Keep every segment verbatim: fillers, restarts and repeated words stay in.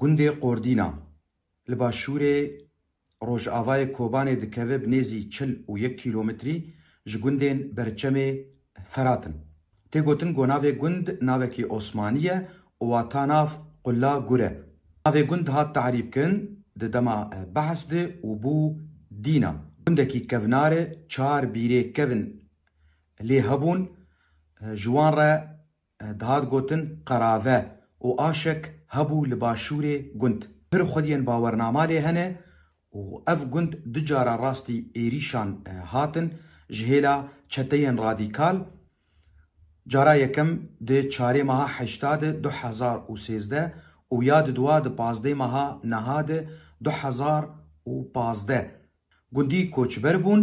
Gundê Qordîna li başûrê rojavayê Kobanê dikeve bi nêzî çil û yek kîlometrî ji gundên Berçemê Ferat in. Tê gotin ku navê gund navekî Osmanî ye û wata nav qula gur e. Navê gund hat tarîfkirin di dema, e, behs de û bû Dîna. Gundekî kevnar e, çar bîrê kevin lê hebûn, e, ji wan re e, dihat gotin qerave û aşek hebû li başûrê gund. Pir xwediyên bawernama lê hene û ev gund du cara rastî êrîşan, e, hatin ji hêla çeteyên radîkal. Cara yekem di çarê meha heşta de du hezar û sêzdeh û ya di dua di pazdeh meha neha de du hezar û pazdeh. Gundî koçber bûn.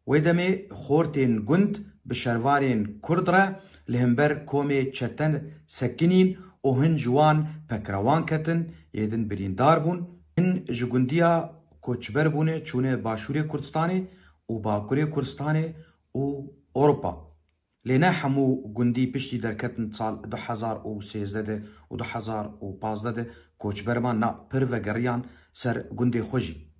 Wê demê xortên gund bi şervanên kurd re li hember komê çete sekinîn û hin ji wan pekrewan ketin, yê din birîndar bûn. Hin ji gundiya koçber bûne çûne Başûrê Kurdistanê û Bakurê Kurdistanê û Ewropa. Lê ne hemû gundî piştî derketin sal du hezar û sêzdeh de û du hezar û pazdeh de koçber man, na, pir vegeriyan ser gundê xwe jî.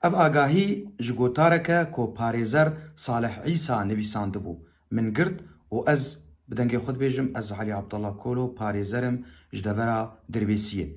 Ev agahî ji gotareke ku parêzer Salih Îsa nivîsandibû min girt û ez bi dengê xwe dibêjim, ez Elî Abdullah Kolo parêzer im ji devera Dirbêsiyê.